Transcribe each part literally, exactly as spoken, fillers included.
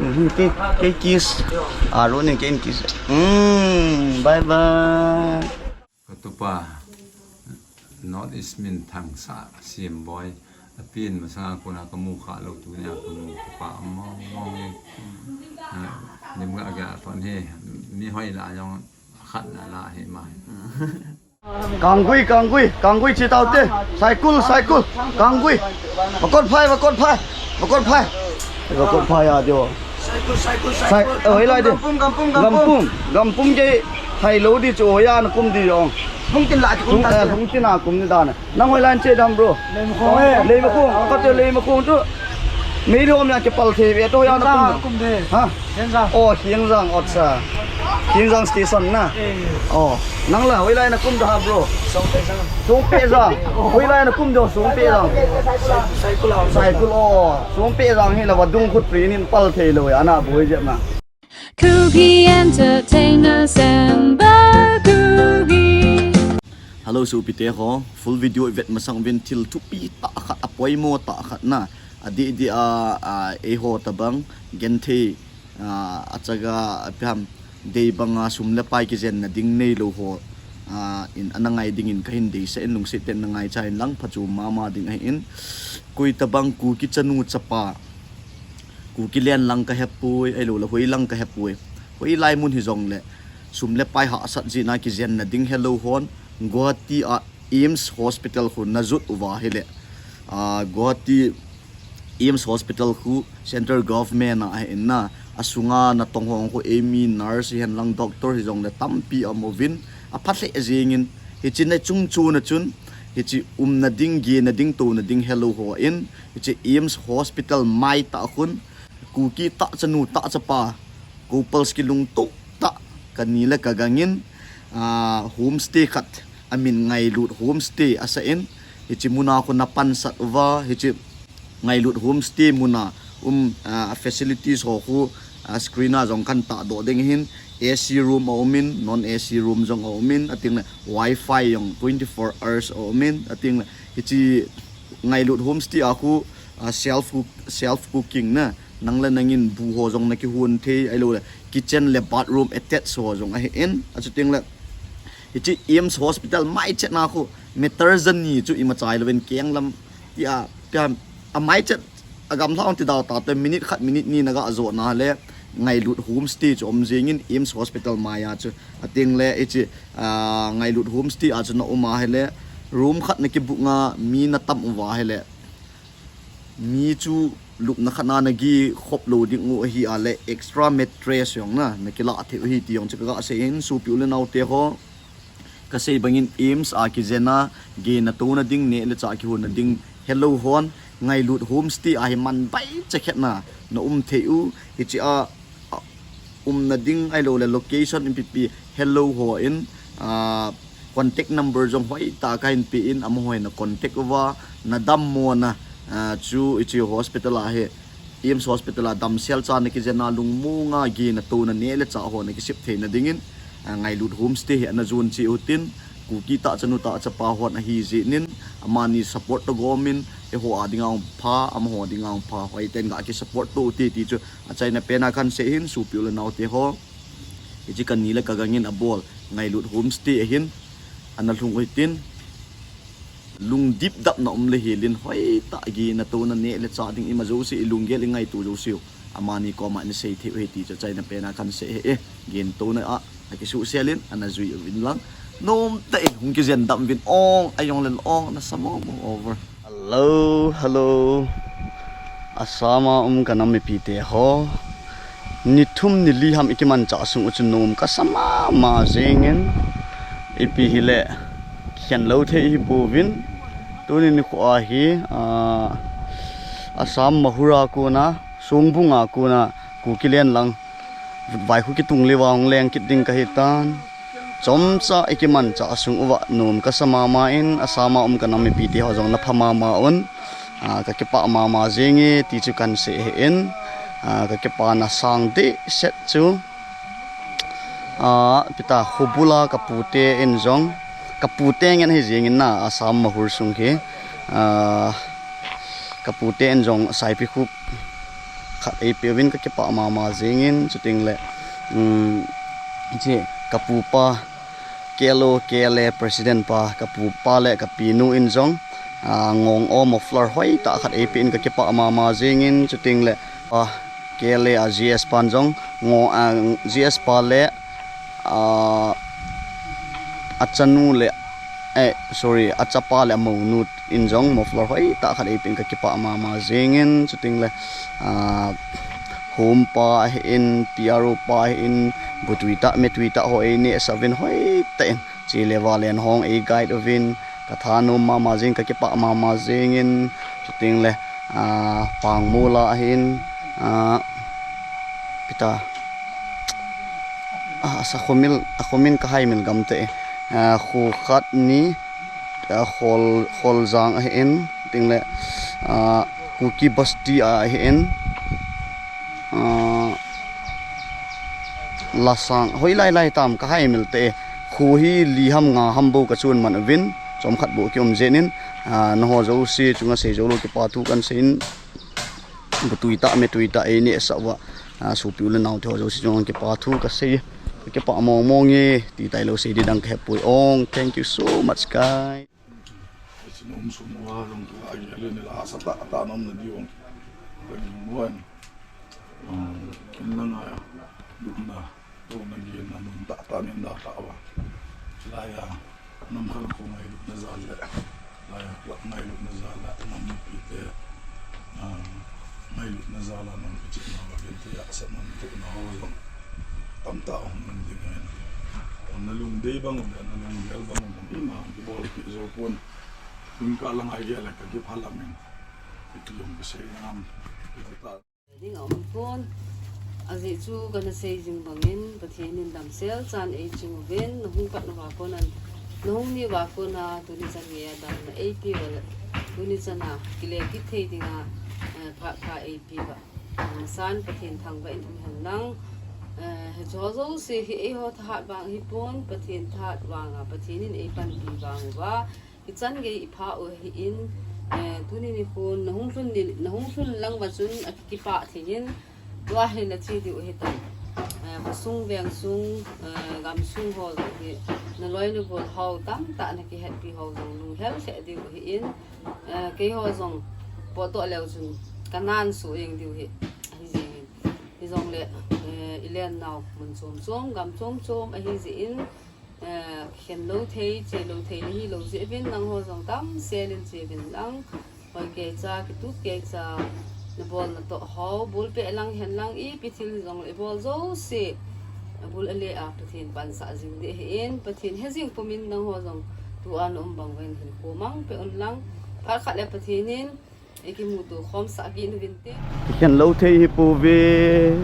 Kei, kei kiss. Aro ni kei kiss. Mm, bye bye. Katupa, North East min thangsa sim boy. Apin masanga kona kamu kha lou tunia kamu kapa mong mong ni. Nim ga ga ton he. Mi hoi la jong khat la la he mai. Kanggui, kanggui, kanggui chi tau te. Saikul, saikul, kanggui. Bakot phai, bakot phai, bakot phai. Bakot phai a dio. Sai, eh, hoilai di. Gampum, gampum, gampum. Gampum, gampum ke hai lou di chu hoiya na kum di jong. Lungtin la chu kum ta. Lungtin a kum ni dan. Nang hoilai che dam bro. Leimakhong. Leimakhong, ka te Leimakhong chu. Meilhom ya ke pal the ve to hoiya na kum. Kum de. Ha? Hiangjang. Oh, Hiangjang, acha. Hiangjang station na. Oh, nang la hoilai na kum da ha bro. Songpehjang. Hoilai na kum do Songpehjang. Saikul, oh, Songpehjang hi la vadung khut ri nin pal thei lou ya na boi je ma. Kuki Entertainment Samba Kuki. Hello, sopite ho. Full video i vet masang uvin thil thupi tah khat, apoimo tah khat na. Adih dih a, a, eiho tabang genthei, a, achaga, apiam, dei banga sum le pai kijenna ding neilou ho, a, in ana ngai dingin kahin deisah in lungset tah in na ngaicha in lang phachom mama ding ahin. Koi tabang Kuki chanu chapa, Kuki len lang kahepoi, ahilou le hoi lang kahepoi. Hoilai mun hijongle, sum le pai hahsat jeh in a kijenna ding helou hon, Guwahati a AIIMS Hospital khu najot uva ahile, a, Guwahati AIIMS Hospital khu Central Government a ahin na, asunga natong ho khu eimi nurse hihen lang doctor hijongle tampi aum uvin, apha lheh jengin, hiche na chung chuna chun, hiche umna ding, gena ding, touna ding helou hon, hiche AIIMS Hospital mai tah khun, Kuki tah chanu tah chapa, couples kilungto tah, kani le kagangin, a, homestay khat, amin Ngailut Homestay asah in, hiche muna khu na pansat uva, hiche Ngailut Homestay muna, um, a, facilities ho khu, a, screen a jong kan tahdoh ding ahin, AC room aumin, non AC room jong aumin, ating le Wi-Fi jong twenty-four hours aumin, ating le hiche Ngailut Homestay a khu, a, self cook, self cooking na, nang le nangin bu ho jong na kihon thei, ahilou le kitchen le bathroom attached ho jong ahin, achuteng le hiche AIIMS Hospital mai chetna khu meter jani chu ima chai louvin kenglam tia, tia, amai chet agamlha ong ti dau ta te minute khat minute ni na ga jo na le Ngailut Homestay chu um jengin AIIMS Hospital mai a chu ateng le hiche, a, Ngailut Homestay a chu na um ahile room khat na kibook nga mi na tam uva ahile mi chu lupna khat na na gi khop lou ding u ahi a le extra mattress jong na, na kila thei u ahi ti jong chu ka ga sei in sopi u le nao te ho. Ka sei bangin AIIMS a kijen a, gena touna ding neh le chah kihonna ding helou hon, Ngailut Homestay a hi man bai chakhet na, na um thei u, hiche a, a, umna ding ahilou le location ipi pi helou ho in, a, contact number jong hoi tah kahin pe in, amaho hin na contact uva, na dammo na, a, chu hiche hospital a hi, AIIMS Hospital a damsel cha na kijen a lungmong a gena touna neh le chah ho na kisem theina dingin, a, Ngailut Homestay hi ana jon cheh u tin, Kuki tah chanu tah chapa hon ahi jeh in, amani support to gomin, eiho a dinga hung pha, amaho dinga hung pha, hoi ten ga ki support to u te ti chu, achaina pen a kan sei hin, sopi u le nao te ho. Hiche kani le kagangin abol, Ngailut Homestay ahin, ana lhung u hitin, lungdip dap na um le helin, hoi tah gena touna neh le chah ding ima jouse, i lunggel i ngaito jouse u. Amani koma na sei thei u ahi ti chu achaina pen a kan sei ahi e, gena touna a, akisuhsel in, ana jui uvin lang. Nom tah in, hung kijen dam uvin ong, ajong le ong, na sa mong mong over. Hello, hello. Assam a um ka nam mipi te ho. Ni thum ni li ham i kimanchah sung u chu nom ka sa mama jengin. Ipi hile khen lou thei hi pouvin. Tuni nikho a hi, ah, Assam Mahur a kona, Songbung a kona, Kuki len lang. Vutvai khu kitung leuva hung leng kit ding ka hi tan. Chomcha i kimanchah sung uva nom ka sa mama in, Assam a um ka nam mipi te ho jong na pha mama un, a, ka kipah mama jeng e ti chu kan sei ahi in, a, ka kipana sang dehset chu, a, ipi ta, khobula ka pute in jong, ka pute ngen ahi jeng in na, Assam Mahur sung hi, a, ka pute in jong Saipikhup khat eipeuvin kakipah mama jingin, chuteng le, um, chi, kapupa, K L O, K L A president pa, kapupa le kapinu in jong, ah, ngong o muffler hoitah khat eipeuvin kakipah mama jingin, chuteng le, ah, K L A a G S pan jong, ngo, ah, G S pa le, ah, achanu le, eh, sorry, achapa le amounu in jong muffler hoitah khat eipeuvin kakipah mama jingin, chuteng le, ah, Home pa ahin, P R O pa ahin, butui tah, metui tah ho einehsah uvin hoitah in, chule valen hong eiguide uvin, kathanom mama jing, kakipah mama jingin, chuteng le, ah, Pangmola ahin, ah, pita, ah, sakho mil, akho min kahaimil gam te, ah, Khokhat ni, ah, Khol, Kholjang ahin, chuteng le, ah, Kuki Basti ahin, ah, Lasang, hoilai lai tam kahaimil te, kho hi li ham nga ham bou kachun man uvin, chomkhat bou kium jengin, ah, nangho jouse chunga seijou lou kipa thu kahin seiyin, butui tah, metui tah einehsah uva, ah, sopi u le nao te ho jouse chunga kipa thu kasei, kakipah mong mong e, ti tailou sei di dang kahepoi ong. Thank you so much, guys. Hiche nom sum uva jong tu a gel in la sa tah tah nom na diu. Ka gin uvan. Um, in langa lupna, lupna gin na nom tah tah min da tah uva. Laiya, nam khat ko ngailutna jal le. Laiya, club ngailutna jal le. Nam mipite, um, ngailutna jal le, nam kichihna uva gin te ya sa nam tu na ho jong. Tamtah hung um ding ahin. Nalung dei bang um le, nalung gel bang um le, ima kibolpi jou pon. Tun ka lang a gel le kakipah lam in. Kiti jong kisei ngam. Kiti ta. Ding a um pon. Ajeh chu kana sei jing bangin, Pathen in damsel chan eiching uvin, nahung pat nauva kon a, nahung ni uva kon a, tuni chan geiya damna eipe uva le, tuni chan a kile kit thei dinga, eh, phat pha eipe uva. Masan Pathen thangvah in um hen lang. Eh, hiche ho jouse hi eiho thahat vang hipon, Pathen thahat vang a, Pathen in eipanpi vang uva. Hichan gei ipha u ahin, eh, tuni nikhon, nahung lhun ni, nahung lhun lang uva chun akipah thei in, tua hi nache diu ahitan. Eh, khosung vengsung, eh, gamsung ho jong hi, naloi nagol ho tamtah nakihetpi ho jong lunghel lheh diu ahin, eh, keiho jong potdoh leu chun kanan soh jeng diu hi, ahi jengin. Hijongle, eh, ilen nau mun chom chom, gam chom chom ahi jeh in, eh, khen lou thei, che lou thei nahi lou jeh uvin, nangho jong damsel in che uvin lang. Hoi keicha, kitup keicha, nabol natoh ho, bolpeh lang hen lang, ipi thil jongle ibol jouse, abul ale a Pathen pansah jing ding ahin, Pathen he jing pumin nangho jong tua naum bang uvin hinkho mang peh un lang. Phat khat le Pathen in, ikimuto khomsah kit uvin te. Kikhen lou thei hi pouve.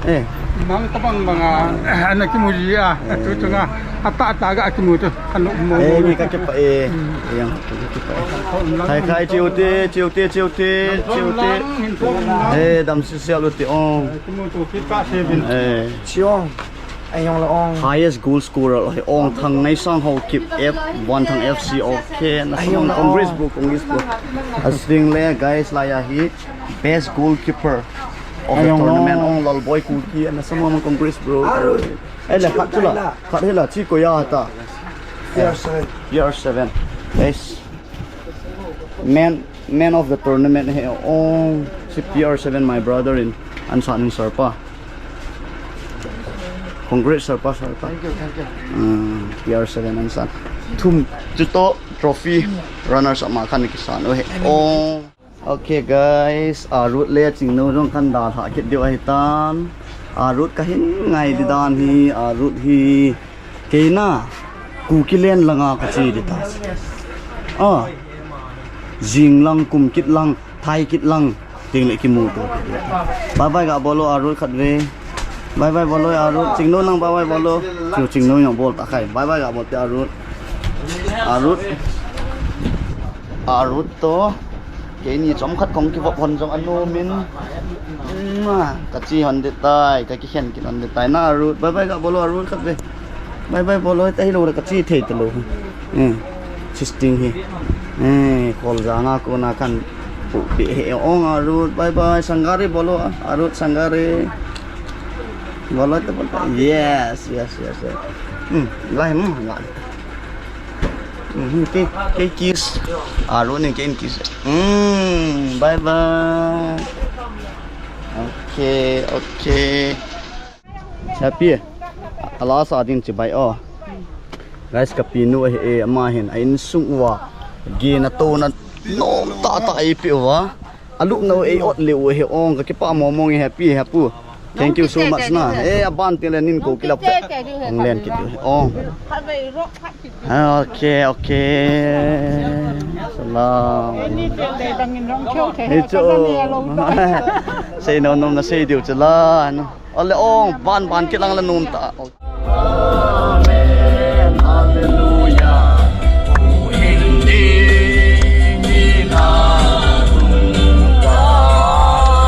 Eh. Mang tabang banga, ana kimu ji a, eh, tu chunga, atah tah ga kimuto, anu mo. Eh, ni kakipah e. Hmm. Yang kakipah e. Khai khai chiu te, chiu te, chiu te, chiu te. Eh, dam sisial u te ong. Kimuto kipah se bin. Eh. Chiong. Ayong la ong. Highest goal scorer hi ong Thangneisang Haokip F one Thang F C, okay. Nasam ong, congrats bro, congrats bro. Asing le guys, laiya hi best goalkeeper of the tournament ong Lalboi Kuki. Nasam ong, congrats bro. Eh, le khat chu la. Khat hi la chi koiya ta. P R seven. P R seven. Guys. Man, man of the tournament hi ong si P R seven, my brother in, ansan in sir pa. Congrats sir pa, sir pa. Thank you, thank you. Mm, P R seven ansan. Thum chuto trophy runners up ma khan kisan u hi. Ong. Okay guys, Arut le Chingno jong khan dalha kit diu ahitan. Arut kahin ngai di dan hi, Arut hi. Keina, Kuki len langa kache di ta. Ah, jing lang, kum kit lang, thai kit lang, ting le kimuto. Bye bye ga bol o Arut khat ve. Bye bye bol o Arut. Chingno nang bye bye bol o. Chu Chingno nang bol ta khai. Bye bye ga bol te Arut. Arut. Arut to. Keini chomkhat kong kivop hon jong anom in. Kache hon di tai, kakikhen kit hon di tai. Na Arut, bye bye ga bol o Arut khat ve. Bye bye bol o, ta hilou le kache thei talou. Eh, sisting hi. Eh, Kholjang a kona khan Pi he ong Arut, bye bye, sangare bolo, Arut sangare. Bolo to bolo. Yes, yes, yes, yes. Hmm, lai mo, lai. Hmm, ke, ke kiss. Arut ni ke kiss. Hmm, bye bye. Okay, okay. Happy. Ala sa ding chibai o. Guys, ka pinu ahi e, ama hin a insung uva. Gin a tona nom tah tah eipe uva. Alupna u ei ot leu ahi ong, ka kipah mong mong e, Happy, Happy. Thank you so much na. Eh, aban tile nin ko kilap ta. Ong len kit u. Ong. Okay, okay. Salam. Hei chu. Sei nom nom na sei diu chu la. Ole ong, ban ban kilang la nom ta. Amen. Hallelujah.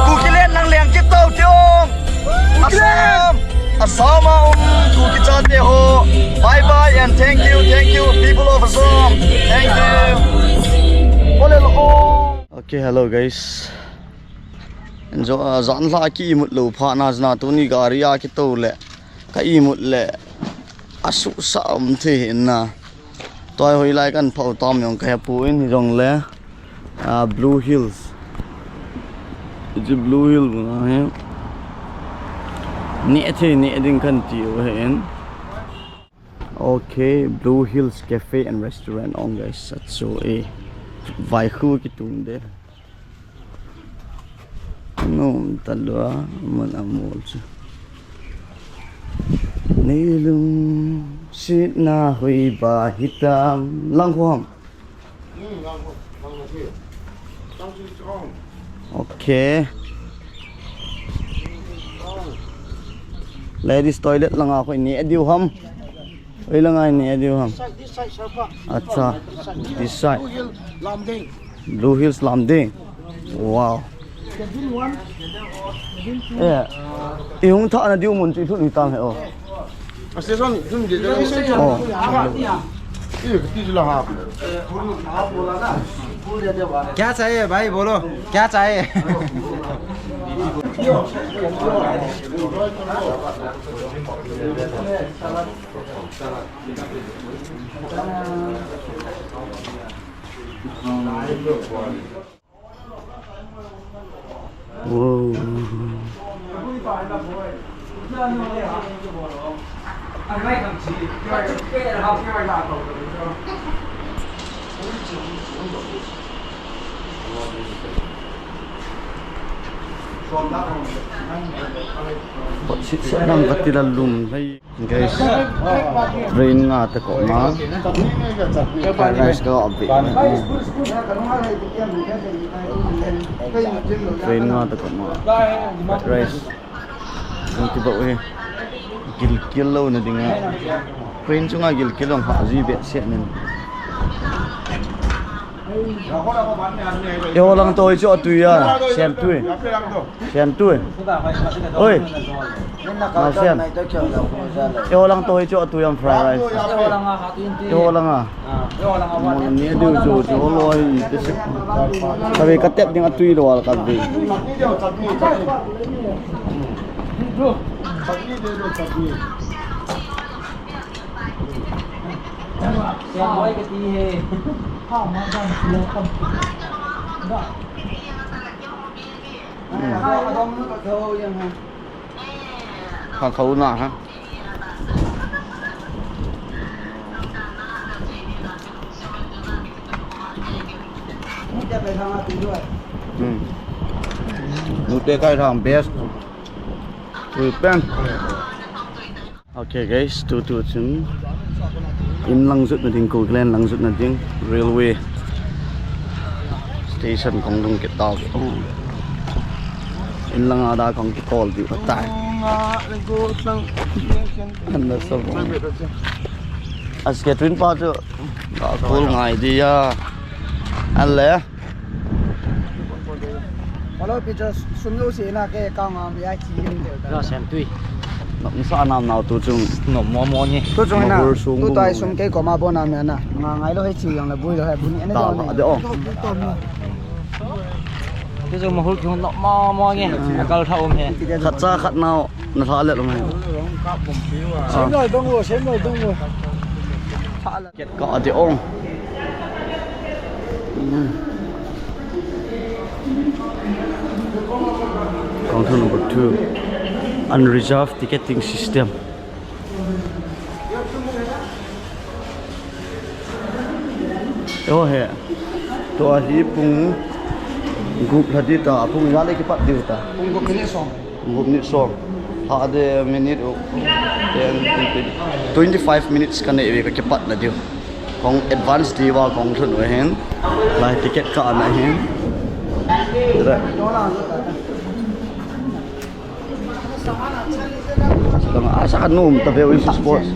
Kukilen lang leng kit to ti ong. Assam. Assam a um Kuki chate ho. Bye bye and thank you, thank you, people of Assam. Thank you. Ole lo ong. Okay, hello guys. Jo, ah, janhi ki imut lou phat na jana tuni gari a kito le. Ka imut le. Asu sa um the na. Toi hoi lai kan phau tam yong ka hepu in jong le. Ah, Blue Hills. It's a Blue Hill bu na he. Ni the ni ding kan ti u he in. Okay, Blue Hills Cafe and Restaurant ong guys, sat so e. Vai khu ki tung de. Nom talua, mun amol chu. Nilung sit na hui ba hitam lang huam. Okay. Ladies toilet langa koi ni adiu ham. Oi langa ni adiu ham. Acha. This side. Blue Hills Lamding. Wow. Yeah. I hung tha na diu mun chu i thun i tam he o. Station dun de. Oh. Ye kiti chu la ha. क्या चाहिए भाई, बोलो, क्या चाहिए? Wow. Pot sit sit nang kati la lum hai. Guys, train nga ta ko ma. Fried rice ka abi. Train nga ta ko ma. Fried rice. Ang tiba eh. Gilgil lo na dinga. Train chunga gilgil lo ha ji be se nen. Eiho lang to chu atui a, siam tui. Siam tui. Oi. Ma siam. Eiho lang to chu atui am fried rice. Eiho lang a. Mo ni diu chu chu lo hi te se. Ka ve ka tep ding atui lo ka ve. Siam boi ka ti he. Kha khau na ha. Hmm. Nute kai thang best. Ui pen. Okay guys, tu tu chun in lang jut na ding, Kukiland lang jut na ding, railway station kong dung kit tau. In lang a da kong kit tol diu tai. An na so. As ke twin pa chu ka kul ngai dia. An le. Hello, picture sum lo si na ke ka ngam ya chi lim de. Lo sem tui. Nam sa nam nau tu chung. Nom mo mo ni. Tu chung na. Mahur sung tu bung tai bung sum ni. Ke ko ma bo na me na. Nga ngai lo he chi yang la bui lo he bu ni ne ta do ba ne. De o. Tom, tom, tom. Kei jong Mahur kihung nom mama nge. Akal tha um he. Khat cha khat nao na lha le lom he. Sem lai dong lo, sem lai dong lo. Ket ka ati ong. Counter number two. Unreserved ticketing system. Yo he. Tua hi pung gup lha di ta, pung ijat le kipat diu ta. Pung gup minute som. Pung gup minute som. Lha de minute u. Ten, twenty, twenty-five minutes kanei ve ka kipat na diu. Kong advance di va kong thun ve hin. Lai ticket ka ana hin. Ra. Dang a sa ka nom ta ve ui sports.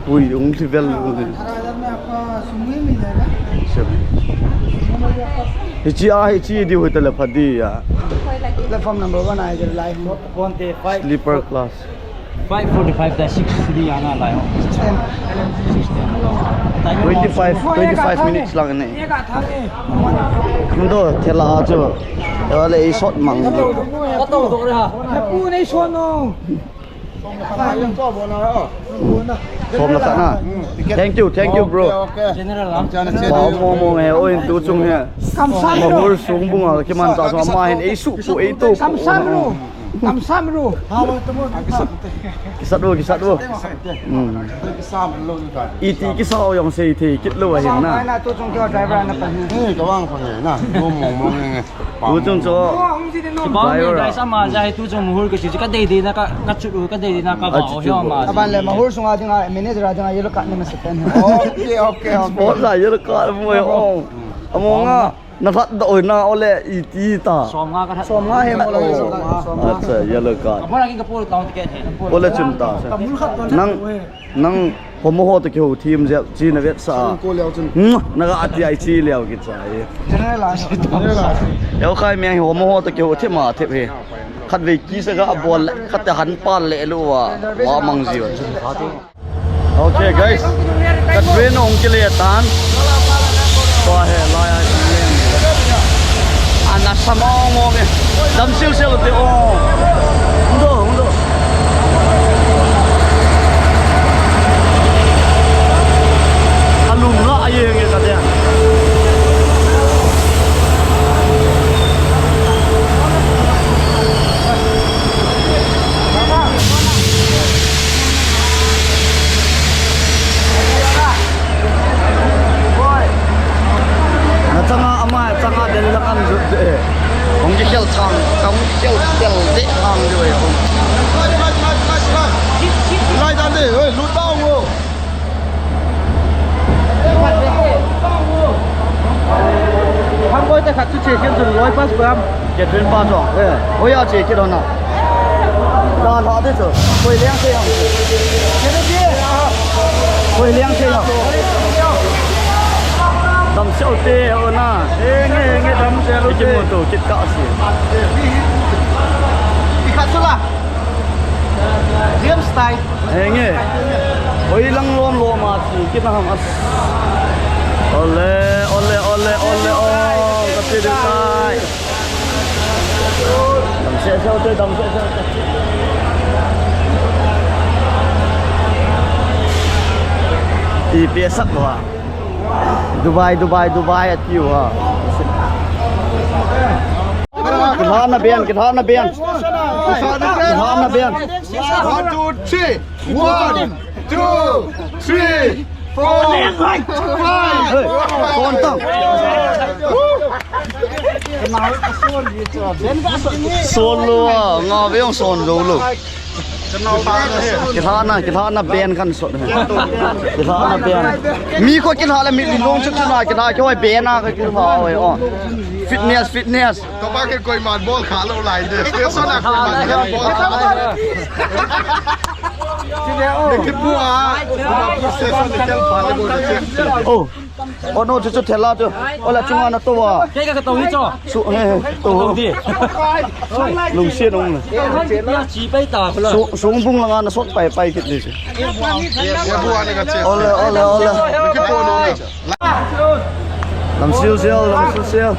Ui, ung si vel ui. Hichi a, hichi di hui ta le pha di ya. Platform number one ai de lai. Sleeper class. Five forty-five ta six three ana lai ho. Six ten. Twenty-five, twenty-five minutes lang ne. Ndo thela chu. Yo le i sot mang. Ka to do re ha. Pu nei so no. Som la khat na. Thank you, thank you, bro. General ah. Ba mo mo nge, oi, tu chung he. Mahur sung bung a kiman ta so ma hin ei su pu ei to. Kam sam ru. Kam sam ru. Kisat ru, kisat ru. Hmm. Iti kisa o jong sei thei kit lou ahin na. Ai na tu chung kio driver na pa. Eh, ka vang pa nge na. Mo mo mo nge. Tu chung chu. Driver a. Guys, ama ja hi tu chung Mahur ka chi ka dei dei na ka, ka chut u ka dei dei na ka va o hi ama. Aban le Mahur sunga dinga manager a dinga yellow card na ma se pen. Okay, okay, okay. Sport la yellow card mo e o. Amo nga. Na lhat da oi na ole iti ta. Som nga ka lhat. Som nga he ma lo. Som nga. Acha, yellow card. Ka pora ki ka pora town ticket he. Ole chun ta. Nang, nang homo ho to kihou thim jep chi na vet sa. Hmm, na ga ati ai chi leo ki chai. General a. General a. Yo khai meng homo ho to kihou thim a thep he. Khat ve ki sa ga bol le, khat te han pal le lu wa. Wa mang ji wa. Okay, guys, ka train hung kile tan. Tua hi lai a train. Ana sa mong mong e. Dam sil sil te o. Hung do, hung do. Alum la a yeng e ka dia. Na changa ama changa den la kan jut de. Hung kikhel thang, hung kikhel tel de thang de oi hung. Lai dan de, oi, lut tao ngo. Hang koi te khat chu che khin chu loi pas bam. Che trin pa chu. Eh, oi a che kit hon a. Da la de chu. Koi leng che hon. Koi leng che hon. Dam sel te hon a. Eh, nge, nge dam sel te. Ki mo to kit ka si. Ikhat chu la. James tai. Henge. Oi lang lom lom a chi kit na ham as. Ole, ole, ole, ole, o. Ka ti de tai. Dam se se te, dam se se. Ti pe sak wa. Dubai, Dubai, Dubai, atiu ha. Kilhana ben, kilhana ben. Kilhana ben. One, two, three. One, two, three, four, five. Hey, kon tang. Son lo, nga ve ong son lo lo. Kilhana, kilhana ben kan sot. Kilhana ben. Mi ko kilha le mi long chuk chuna kilha kihoi ben a ka kilha oi o. Fitness, fitness. Kaba ke koi man bol kha lo lai de. Station a koi man bol kha lo. Ki bu a. Station a kel pa le bol. Oh. Oh no, chu chu thela chu. Ola chunga na to wa. Ke ka to hi cho. Su he he to. To di. Lungsiat ong le. Ya chi pai ta ko la. Su, sung bung langa na sot pai pai kit le chu. Ole, ole, ole. Lam siu siu, lam siu siu.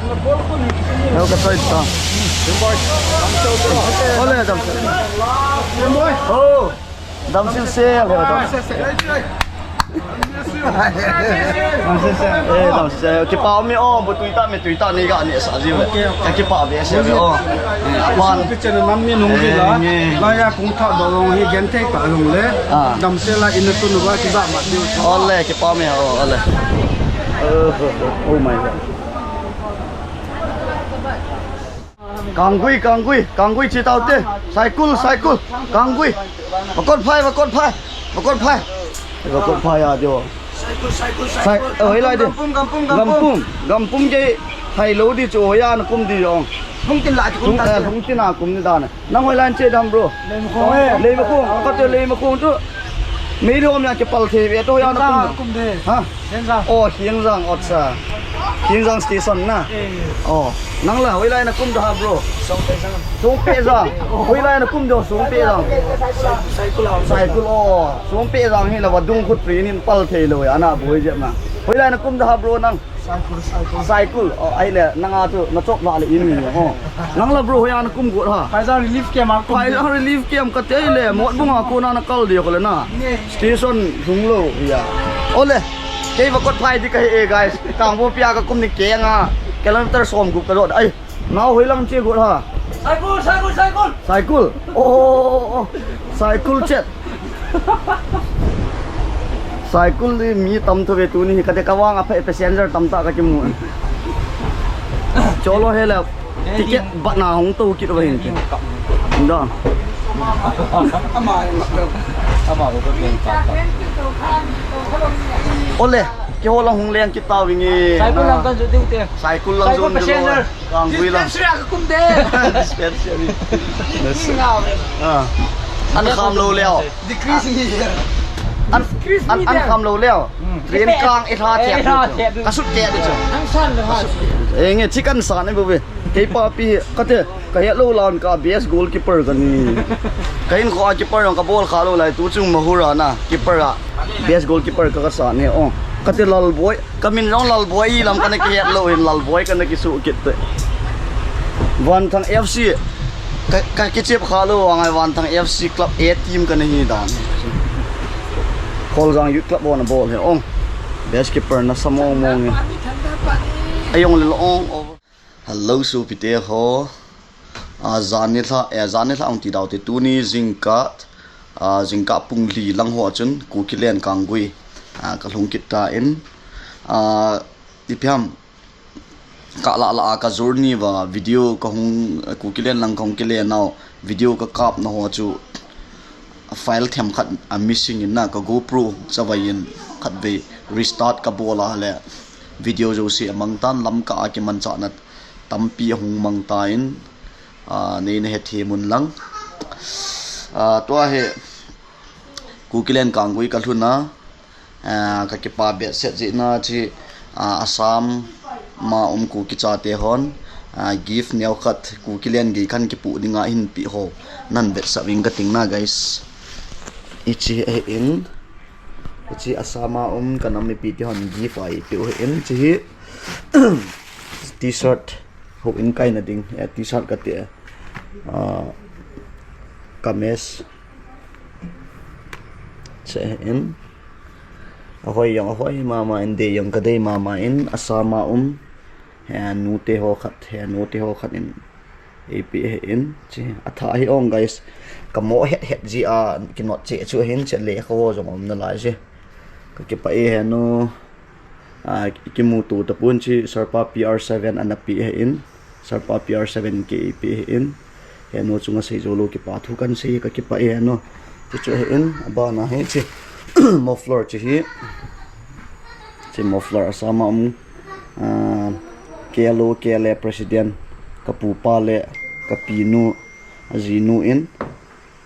Heo ka soi ta. Ole, dam. Oh. Dam sil sel, he, dam. Eh, dam sil sel. Kipa mi o, bu tui ta, mi tui ta, ni ga ni sa ji le. Ka kipa be se o. Eh, apan. Ki chen nam mi nung ji la. Eh, nge. La ya kung tha do long hi gen thei ta long le. Ah. Dam sil la in tu nu ba ki ba ma diu. Ole, kipa mi o, ole. Oh, oh, oh my God. Kanggui, kanggui, kanggui chi tau te. Saikul, saikul, kanggui. Makot phai, makot phai, makot phai. Makot phai a jo. Saikul, saikul, sai, saikul. Eh, hoilai de. Gampum, gampum, gampum. Gampum, gampum ke hai lo di chu hoiya na kum di jong. Lhungtin la kum ta. Lhungtin a kum ni dan. Nang hoilai che dam bro. Leimakhong. Leimakhong, ka te Leimakhong tu. Meilhei a kipal thei ve to hoiya na kum. Kum de. Ha? Hiangjang. Oh, Hiangjang, acha. Hiangjang station na. Eh. Oh, nang la, hoilai na kum da ha, bro? Songpehjang. Songpehjang. Hoilai na kum da, Songpehjang. Saikul, Saikul. Saikul, oh. Songpehjang hi la vadung khut pri nin pal thei lo, ana boi jep na. Hoilai na kum da ha, bro, nang? Saikul, Saikul. Saikul. Oh, ai le, nang a tu, na chop la le in ni, oh. Nang la, bro, hoiya na kum got ha? Phaijang relief camp a kum. Phaijang relief camp ka te le, Motbung a kona na kal di ko le na. Nge. Station lhung lou hi a. Ole. Kei va kot phai di ka hi e, guys. Kangpokpi a ka kum ni keng a. Kilometer som gup ka dot. Ai. Nao hoilang che got ha. Saikul, Saikul, Saikul. Saikul. Oh, oh, oh, oh. Saikul chet. Saikul ni mi tam tho ve tuni hi ka te ka vang a phe passenger tam ta ka kimu. Cholo he le. Ticket bat na hung to kit va hin. Da. Ole, keiho lang hung leng kit tau vinge. Saikul lang kan ju diu te. Saikul lang Saikul zon passenger. Kangpokpi lang. Dispensary a ka kum de. Dispensary. Ah. An kham lou leo. Decrease ni. An, an, an kham lou leo. Hmm. Train kang i tha thiap. Eh, i tha thiap. Ka sut ke de chu. Ang san le ha. Eh, nge chi kan san e bu ve. Kei pa pi ka te ka het lou lan ka best goalkeeper ka ni. Ka in ko a keeper ka bol kha lou lai tu chung Mahura na keeper a. Best goalkeeper ka ka san e o. Ka te Lalboi. Ka min jong Lalboi lam ka na kihet lou hin Lalboi ka na kisuh kit te. Vanthang F C. Ka, ka kichep kha lou vang a Vanthang F C club A team ka na hi dan. Kholjang Youth Club ho na bol hi ong. Best keeper na sa mong mong e. Ayong le ong. Hello, sopite ho. A, jan nilhah, eh, jan nilhah ong ti dau te tuni jingkah, a, jingkah pung li lang ho chun Kukiland Kanggui, a, ka lhung kit ta in, a, ipi ham, ka lah lah a ka journey va video ka hung, Kukiland lang ka hung kile nau video ka kap na ho chu file them khat a missing in na ka GoPro chavai in khat vei restart ka bol a le video jouse a mang tan lam ka a kiman chah na tampi a hung mang ta in, a, nei na hethem un lang. A, tua hi Kukiland Kanggui ka lhun a, a, ka kipa behseh jeh na chi, a, Assam a um Kuki chate hon, a, gift neo khat Kukiland gei khan kipu ding a hin pe ho nan behseh ving ka ting na, guys. Hichi ahi in, hichi Assam a um ka nam mipi te hon gift a ipi u ahi in, chi hi. T-shirt, houin kaina ding, eh, T-shirt ka ti, eh, ah, kameez. Che in, ahoi jong ahoi mama in, dei jong ka dei mama in, Assam a um, he nu te ho khat, he nu te ho khat in, ipi ahi in, chi, atha hi ong guys, ka mo het het ji a, kinot che chu ahin, che le ka wo jong um na lai ji. Ka kipah e he nu, a, kimuto tapon chi Sarpa P R seven ana pe ahi in, Sarpa P R seven ke pe ahi in, he nu chunga sei jou lou kipa thu kan sei ka kipah e he nu, chu chu ahi in, abana hi chi, muffler chi hi, chi muffler Assam a um, a, K L O, K L A president, ka pupa le ka pinu, ajinu in,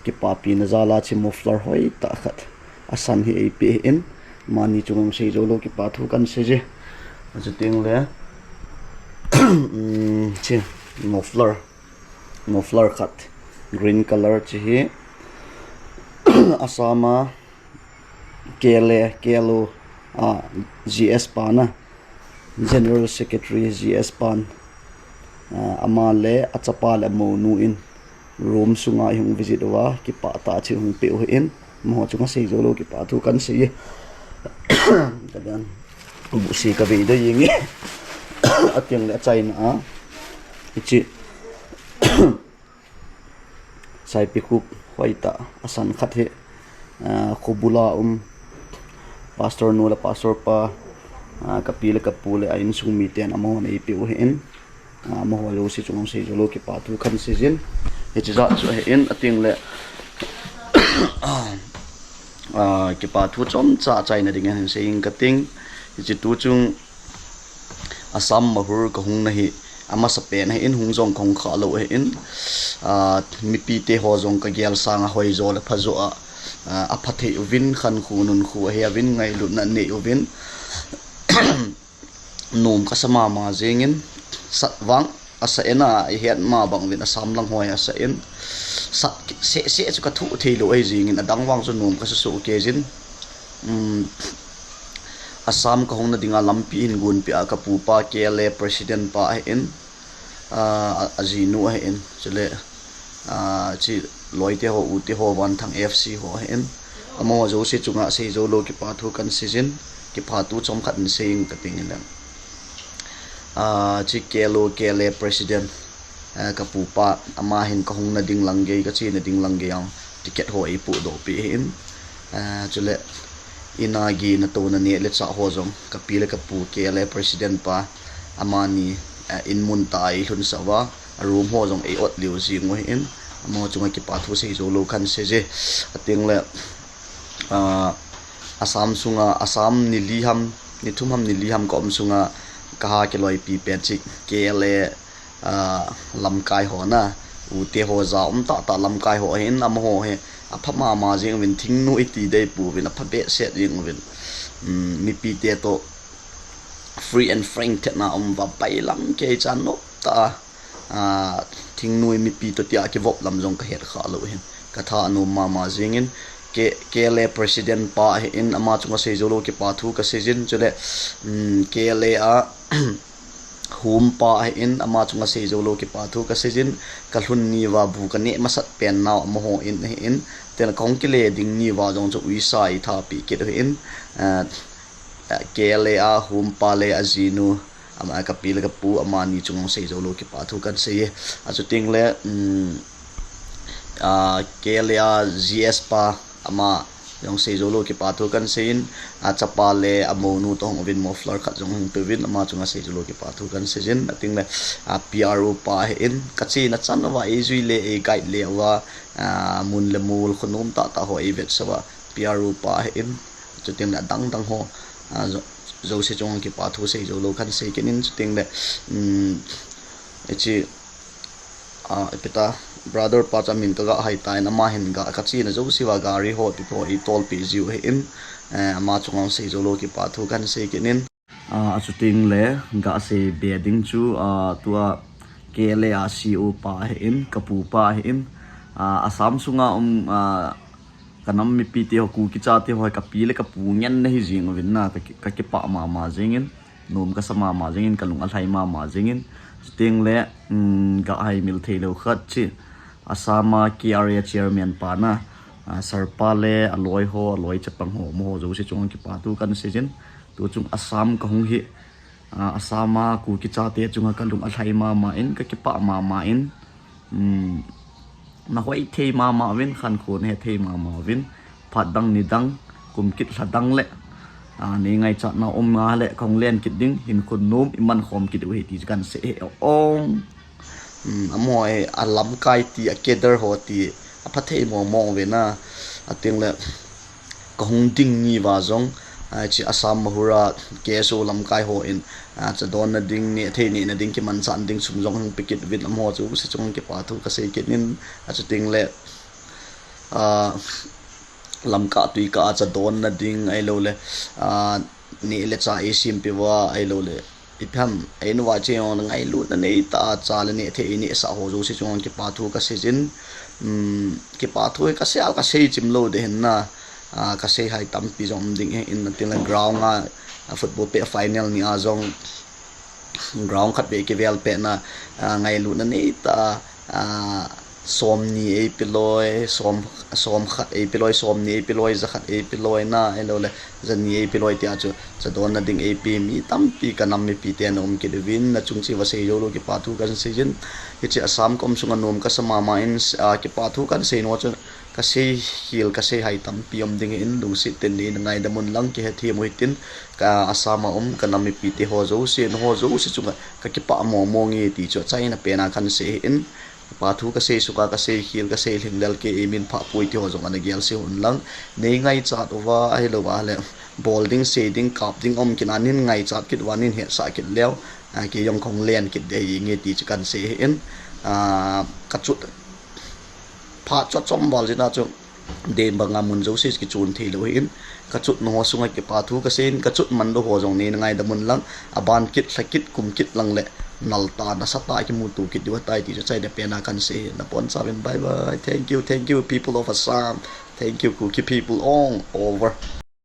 kipapina jal a chi muffler hoi tah khat asan hi ei pe in, mani chunga sei jou lou kipa thu kan sei ji. Achu teng le, um, chi muffler, muffler khat green color chi hi, Assam a K L A, K L O, a, G S pan a, General Secretary G S pan, Ah, ama le achapa le amonu in room sunga ihung visit uva, kipah tah a chu hung pe u ahin, amaho chunga seijou lou kipathu kahin sei e. Kadian, buhsi kavei doh jeng e. Ateng le achaina a, hiche Saipikhup hoitah a san khat hi, ah, khobula um pastor nu le pastor pa, ah, kapi le kapu le a insung miten amahon eipeh u ahin, ah, amaho jouse chunga seijou lou kipathu kahin sei jin. Hiche jat chu ahin, ateng le, ah, kipathu chomcha achaina ding ahin sei inge kating. Hiche tuchung Assam Mahur kahung na hi, amasapen ahin, hung jong kahung kha lou ahin, ah, mipite ho jong kagel sanga hoijo le phajo a, ah, aphathei uvin, khankhu nunkhu ahe uvin, ngailutna anei uvin, nom kasa mama jengin, sat vang asa in a, ihet ma bang uvin Assam lang ho hi asa in, sat seh seh chu kathu thei lou ahi jengin, adang vang chu nom kasa soh kei jin. Um, Assam kahung na dinga lampi hin gonpeh a kapupa K L A president pa ahin, ah, a, ajinu ahin, chule, ah, hiche loite ho, ute ho, Vanthang F C ho ahin, amaho jouse chunga seijou lou kipathu kahin sei jin, kipathu chomkhat in sei inge kating le. Ah, hiche K L O, K L A president, ah, kapupa, ama hin kahung na ding lang gei, kachena ding lang gei a ticket ho eipohdoh peh ahin, ah, chule in a gena touna neh le chah ho jong kapi le kapu K L A president pa, amani, ah, in mun tah a eilhunsah uva, a room ho jong eiot lheh jeng u ahin, amaho chunga kipathu seijou lou kahin sei e. Ateng le, ah, Assam sunga, Assam ni li ham, ni thum ham ni li ham ka um sunga, kaha kiloipi pen chu K L A, ah, lamkai ho na, ute ho ja um tah tah lamkai ho ahin, amaho hi apha mama jeng uvin, thingnoi ti dei pouvin, apha behseh jeng uvin. Um, mipite toh free and frank thetna um uva, bailam kei cha nop tah a, ah, thingnoi mipi toh tia kivop lam jong kahet kha lou ahin, katha nom mama jengin, K-, K L A president pa ahin, ama chunga seijou lou kipathu kasei jin, chule, um, K L A a hum pa ahin, ama chunga seijou lou kipathu kasei jin, kalhun ni uva bu kaneh masat pen nau amaho in ahin, tena kahung kile ding ni uva jong chu uisa eithapi kit u ahin, ah, ah, K L A a hum pa le ajinu, ama kapi le kapu, amani chunga seijou lou kipathu kahin sei e. Achuteng le, um, ah, K L A a G S pa, ama jong seijou lou kipathu kahin sei in, achapa le amonu toh hung uvin muffler khat jong hung pe uvin, ama chunga seijou lou kipathu kahin sei jin, ateng le, ah, P R O pa ahin, kachena chan uva eijui le, eiguide le uva, ah, mun le mol khonom tah tah ho eivetsah uva, P R O pa ahin, chuteng le adang dang ho, ah, jo-, jouse chunga kipathu seijou lou kahin sei kit in, chuteng le, um, hiche, ah, ipi ta, brother pa chu amin kaga hai tan, ama hin ga, kachena jouse uva gari ho, ipi ho eitolpeh jiu ahin, eh, ama chunga seijou lou kipathu kahin sei kit in. Ah, achuteng le, gasei be ding chu, ah, tua K L A a C O pa ahin, kapupa ahin, ah, Assam sunga um, ah, kanam mipite ho, Kuki chate ho, kapi le kapu ngen ahi jeng uvin na, ka ki-, kakipah mama jengin, nom kasa mama jengin, kalung alhai mama jengin, chuteng le, um, gahaimil thei lou khat chu, Assam a K R A chairman pa na, ah, sir pa le aloi ho, aloi chapang ho, amaho jouse chunga kipathu kahin sei jin, tuchung Assam kahung hi, ah, Assam a Kuki chate chunga kalung alhai mama in, kakipah mama in, um, nahoi thei mama uvin, khankho nahe thei mama uvin, phat dang ni dang, kum kit lha dang le, ah, nei ngaichat na um nga le, kahung len kit ding, hinkho nom iman khom kit u ahi ti chu kahin sei e ong. Um, amaho hi alamkai ti, a cadre ho ti, aphathei mong mong uve na, ateng le, kahung ding ni uva jong, ah, hiche Assam Mahur a K S O lamkai hon, ah, chadon na ding, nehthei nehna ding, kimanchah ding sum jong hung pe kit uvin, amaho jouse chunga kipathu kasei kit in, achuteng le, ah, lamkah tuikah a chadon na ding ahilou le, ah, neh le chah eisempeh uva ahilou le, ipi ham, einu va cheng ngailutna neitah a cha le nehthei einehsah ho jouse chunga kipathu kasei jin, um, kipathu hi kasei a kasei chim lou ding ahin na, ah, kasei hai tampi jong um ding ahin, ateng le ground a, ah, football pet final ni a jong, ground khat vei kivel pehna, ah, ngailutna neitah a, ah, somni eipiloi, som, somkhat eipiloi, somni eipiloi, jakhat eipiloi na, ahilouleh jani eipiloi tia chu, chadonna ding eipe mi tampi kanam mipite ana um kit uvin, nachung cheh uva seijou lou kipa thu kahin seijin. Hiche Assam kom sunga nom kasa mama in, ah, kipa thu kahin sei nau chu, kasei khel, kasei hai tampi um ding ahin, lungset tah in neina ngaidam un lang, kihethem u hitin, ka Assam a um kanam mipite ho jouse, nangho jouse chunga kakipah mong mong e ti chu achaina pen a kahin sei ahin. Kipa thu kasei suh a, kasei khel, kasei lhinglel, kei eimin phah poi ti ho jong ana gelseh un lang, nei ngaichat uva, ahilouva leh bol ding, sei ding, kap ding um kit a, nein ngaichat kit uva, nein hetsah kit leu, ah, kei jong kahung len kit ding ahi nge ti chu kahin sei ahin. Ah, kachot phat chu achom val jeh a chu, den banga mun jouse kichon theilou ahin, kachotna ho sunga kipa thu kasei in, kachot manlou ho jong neina ngaidam un lang, aban kit, lha kit, kum kit lang leh, nal tah, nasatah a kimuto kit diu ahitai ti chu achaina pen a kahin sei ahi. Nabonchauvin bye bye. Thank you, thank you, people of Assam. Thank you, Kuki people all over.